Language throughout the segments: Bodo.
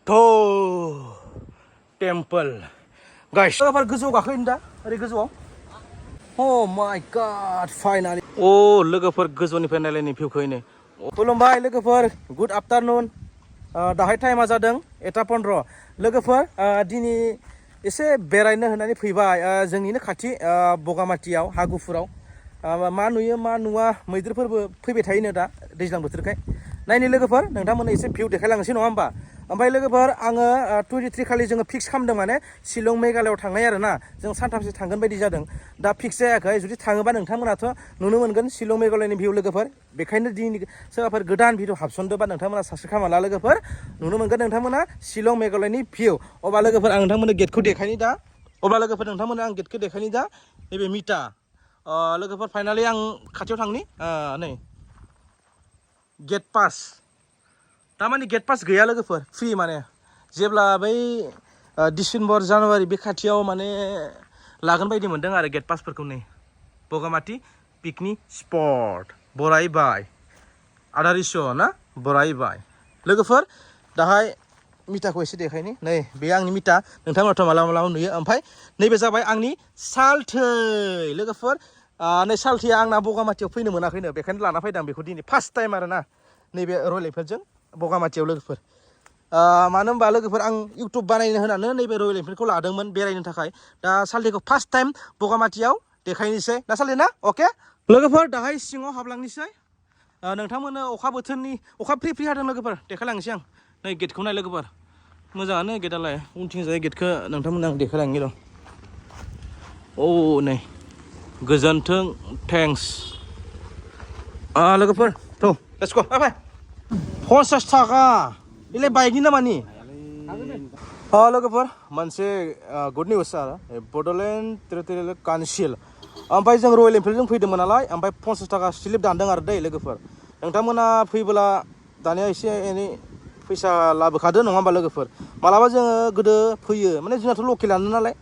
Buddha temple. Guys, apa goजौ गाखोनो दा ओरै गोजौआव? Oh my god, finally. Oh, लोगोफोर गोजौनिफ्राय नायलायनि भिउखौनो. खुलुमबाय लोगोफोर, good afternoon. दाहाय टाइमा जादों 1:15. लोगोफोर दिनै एसे बेरायनो होननानै फैबाय जोंनिनो खाथि बगामाटियाव हागुफुराव मा नुयो मा नुवा मैदेरफोरबो फैबाय थायोनो दा दैज्लां बोथोरखाय नायनि लोगोफोर नोंथांमोननो एसे भिउ देखायलांनोसै नङा होमबा ओमफ्राय लोगोफोर आङो 23 खालि जोङो फिक्स खालामदों माने शिलं मेघालयआव थांनाय आरोना जों सानथामसो थांगोन बायदि जादों दा फिक्स जायाखै जुदि थाङोबा नोंथांमोनाथ' नुनो मोनगोन शिलं मेघालयनि भिउ लोगोफोर बेखायनो दिनै सोरबाफोर गोदान भिडिअ हाबसनदोंबा नोंथांमोना साबस्क्राइब खालामना लोगोफोर नुनो मोनगोन नोंथांमोना शिलं मेघालयनि भिउ अब्ला लोगोफोर आं नोंथांमोननो गेटखौ देखायनि दा अब्ला लोगोफोर नोंथांमोननो आं गेटखौ देखायनि दा नैबे मिटा लोगोफोर फाइनालि आं खाथियाव थांनि नै गेट पास तारमाने गेट पास गैया लोगोफोर फ्रि माने जेब्ला बै डिसेम्बर जानुवारि बे खाथियाव माने लागोन बायदि मोनदों आरो गेट पासफोरखौ नै बगामाटि पिकनिक स्पट बरायबाय आदारिस' ना बरायबाय लोगोफोर दाहाय मिटाखौ एसे देखायनि नै बे आंनि मिटा नोंथांमोनाथ' मालाबा मालाबा नुयो ओमफ्राय नैबे जाबाय आंनि सालथै लोगोफोर नै सालथैया आंना बगामाटियाव फैनो मोनाखैनो बेखायनो लाना फैदों बेखौ दिनै फार्स्ट टाइम आरो ना नैबे रयेल एनफिल्डजों बगामाटियाव लोगोफोर मानो होनबा लोगोफोर आं इउटुब बानायनो होनानै नैबे रयेल एनफिल्डखौ लादोंमोन बेरायनो थाखाय दा सालथैखौ फार्स्ट टाइम बगामाटियाव देखायनोसै ना सालथै ना अके लोगोफोर दाहाय सिङाव हाबलांनोसै नोंथांमोननो अखा बोथोरनि अखा फ्रि फ्रि हादों लोगोफोर देखायलांनोसै आं नै गेटखौ नाय लोगोफोर मोजाङानो गेटआलाय उनथिंजाय गेटखौ नोंथांमोननो आं देखायलांनि र' औ नै गोजोन्थों थेंक्स लोगोफोर थ' लेट्स गो बाय 50 थाखा बेलाय बाइकनि नामानि लोगोफोर मोनसे गुड निउस आरो बड'लेण्ड टेरिटरियेल काउन्सिल ओमफ्राय जों रयेल एनफिल्डजों फैदोंमोन नालाय ओमफ्राय 50 थाखा स्लिप दानदों आरो दै लोगोफोर नोंथांमोना फैबोला दानिया एसे एनै फैसा लाबोखादो नङा होमबा लोगोफोर मालाबा जोङो गोदो फैयो माने जोंनाथ' लकेलानो नालाय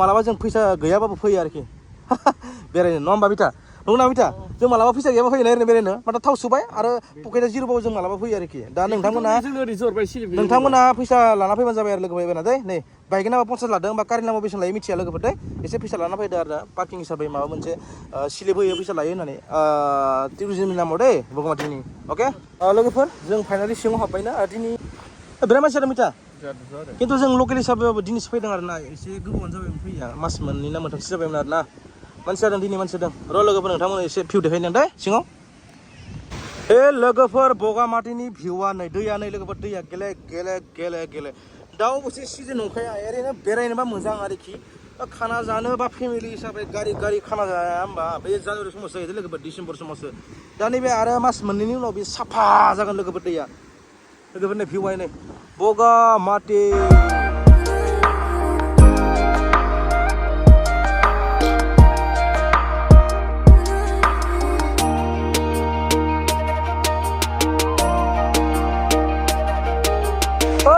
मालाबा जों फैसा गैयाबाबो फैयो आरोखि बेरायनो नङा होमबा बिथा नंगौना बिथा जों मालाबा फैसा गैयाबा फैयो ओरैनो बेरायनो माथो थाव सोबाय आरो पकेटआ जिर'बाबो जों मालाबा फैयो आरोखि दा नोंथांमोना फैसा लाना फैबानो जाबाय आरो लोगो फैबाना दै नै बाइकनि नामा 50 लादों बा गारिनि नामा बेसेबां लायो मिथिया लोगोफोर दै एसे फैसा लाना फैदो आरो पार्किं हिसाबै माबा मोनसे स्लिप होयो फैसा लायो होननानै टुरिजिमनि नामाव दै बगामाटिनि अके लोगोफोर जों फाइनालि सिङाव हाबबायना दिनै बिराद मानसि जादों मिथा खिन्थु जों लकेल हिसाबैबाबो दिनैसो फैदों आरो ना एसे गोबावानो जाबायमोन फैया मास मोननै ना मोनथामसो जाबायमोन आरो ना मानसि जादों दिनै मानसि जादों र' लोगोफोर नोंथांमोन एसे भिउ देखायदों दै सिङाव लोगोफोर बगामाटिनि भिउआ नै दैया नै लोगोफोर दैया गेले गेले गेले गेले दाउ बोसे सिजोन नंखाया ओरैनो बेरायनोबा मोजां आरोखि खाना जानो बा फेमिलि हिसाबै गारि खाना जाया होमबा बे जानुवारि समावसो जायो लोगोफोर डिसेम्बर समावसो दा नैबे आरो मास मोननैनि उनाव बे साफा जागोन लोगोफोर दैया लोगोफोर नै भिउआ नै बगामाटि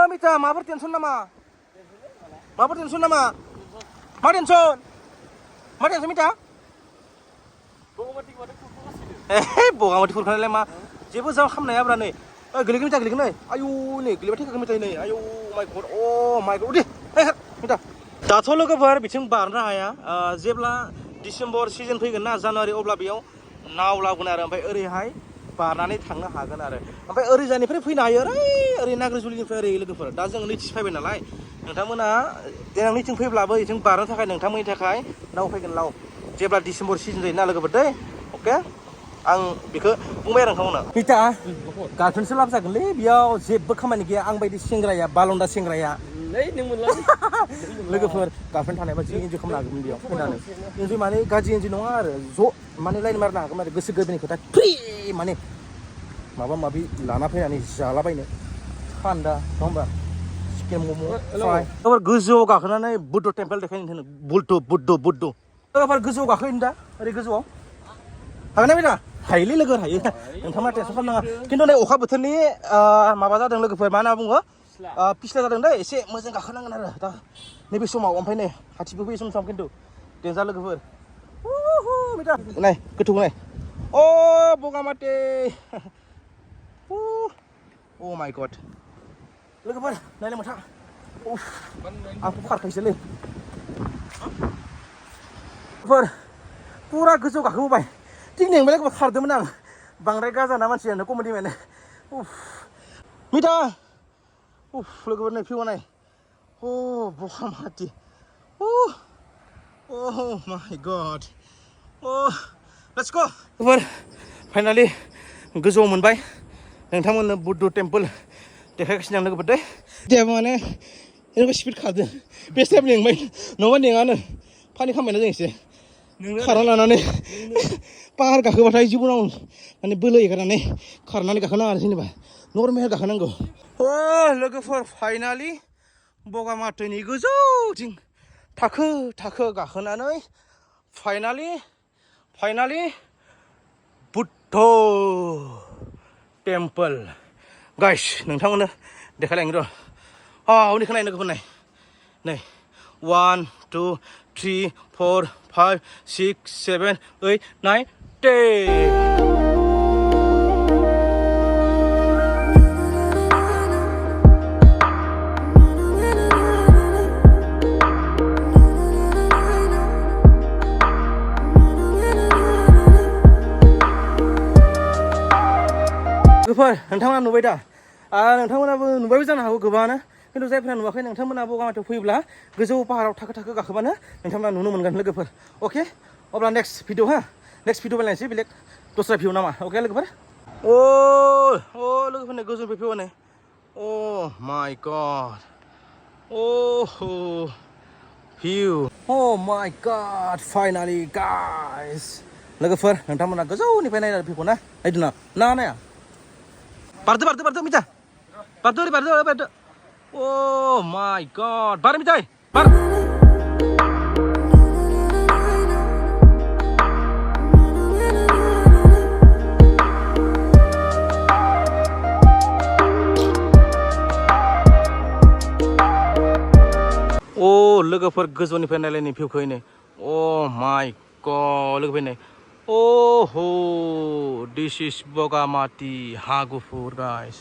मिथा माबाफोर टेनसन नामा माबाफोर टेनसन नामा मा टेनसन मिथा बगामाटि खुरखानायलाय मा जेबो जा खालामनाया ब्रा नै गोलैगोन मिथा गोलैगोन नै आयु नै गोलैबाय थैखागोन मिथा नै आयु माइ गड अ माइ गड दे मिथा दाथ' लोगोफोर बिथिं बारनो हाया जेब्ला डिसेम्बर सिजन फैगोन ना जानुवारि अब्ला बेयाव नाव लाबोगोन आरो ओमफ्राय ओरैहाय बारनानै थांनो हागोन आरो ओमफ्राय ओरैजानिफ्राय फैनो हायो ओरै नाग्रिजुलिनिफ्राय ओरै लोगोफोर दा जों नैथिसो फैबाय नालाय नोंथांमोना देनां नैथिं फैब्लाबो बेथिं बारनो थाखाय नोंथांमोननि थाखाय नाव फैगोन नाव जेब्ला डिसेम्बर सिजन जायो ना लोगोफोर दै अके आं बेखौ बुंबाय आरो नोंथांमोना मिथा गार्लफ्रेन्डसो लाब जागोनलै बेयाव जेबो खामानि गैया आं बायदि सेंग्राया बालन्दा सेंग्राया लोगोफोर गार्लफ्रेन्ड थानायबा जि इन्जय खालामनो हागौमोन बेयाव फैनानै इन्जय माने गाज्रि इन्जय नङा आरो ज' माने लाइन मारनो हागोन आरो गोसो गोरबोनि खोथा फ्रि माने माबा माबि लाना फैनानै जालाबायनो थान्दा नङा होमबा चिकेन मम' फ्राय गोजौआव गाखोनानै बुद्ध टेम्पल देखायनो बुद्ध गोजौआव गाखोनो दा ओरै गोजौआव हागोन ना बेना हायोलै लोगो हायो नोंथाङा टेनसन खालामनाङा खिन्थु नै अखा बोथोरनि माबा जादों लोगोफोर मा होनना बुङो पिछला जादों दै एसे मोजां गाखोनांगोन आरो दा नैबे समाव ओमफ्राय नै हाथिबो फैयो सम खिन्थु देन्जार लोगोफोर नाय गोथौ नाय Oh, Bogamati. Oh my God. लोगोफोर नायलाय मोथा आंखौ खारखायसोलै पुरा गोजौ गाखोबोबाय टिंनेंबाय लोगोफोर खारदोंमोन आं बांद्राय गाजाना मानसियानो कमेडि मेन मिथा लोगोफोर नै भिउ नाय बगामाथि माय गड लेट्स गो लोगोफोर फाइनालि गोजौआव मोनबाय नोंथांमोननो बुद्ध टेम्पोल देखायगासिनो आं लोगोफोर दे देहाबो माने जेनेबा स्पिड खारदों बे स्टेप लेंबाय नङाबा नेङानो फानि खामायना जों एसे खारना लानानै पाहार गाखोबाथाय जिबनाव माने बोलो एगारनानै खारनानै गाखोनाङा आरो जेनेबा नर्मेल गाखोनांगौ लोगोफोर फाइनालि बगामाथिनि गोजौथिं थाखो थाखो गाखोनानै फाइनालि बुद्ध टेम्पोल गाइस नोंथांमोननो देखायलायनो र' उननिखौ नाय लोगोफोर नाय नै 1 2 3 4 5 6 7 8 9 10 लोगोफोर नोंथांमोना नुबाय दा नोंथांमोनाबो नुबायबो जानो हागौ गोबाङानो खिन्थु जायफोरा नुवाखै नोंथांमोना बगामाथियाव फैयोब्ला गोजौ पाहाराव थाखो थाखो गाखोबानो नोंथांमोना नुनो मोनगोन लोगोफोर अके अब्ला नेक्स्ट भिडिअ नेक्स्ट भिडिअ बानायनोसै बेलेग दस्रा भिउ नामा अके लोगोफोर लोगोफोरनि गोजौ भिउ नै माय गड भिउ माय गड फाइनालि गाइस लोगोफोर नोंथांमोना गोजौनिफ्राय नायनानै भिउखौ ना नायदों ना नाया बारदो मिथा बारदो माय गड बार मिथाय बार लोगोफोर गोजौनिफ्राय नायलायनि भिउखौ नै माय गड लोगोफोर नै दिस इज बगामाथि हागुफुर गाइस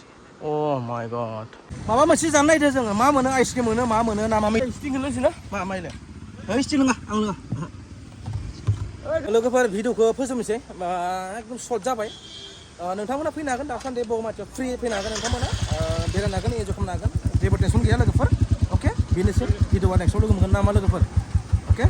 माय गड माबा मोनसे जानो नायदो जोङो मा मोनो आइसक्रिम मोनो मा मोनो ना मा स्टिं होनोसै ना मा माइले स्टिं नङा आं नङा लोगोफोर भिडिअखौ फोजोबनोसै एकदम सर्ट जाबाय नोंथांमोना फैनो हागोन दासान्दि बगामाथियाव फ्रि फैनो हागोन नोंथांमोना बेरायनो हागोन एन्जय खालामनो हागोन जेबो टेनसन गैया लोगोफोर अके बेनोसै भिडिअआ नेक्स्टआव लोगो मोनगोन नामा लोगोफोर अके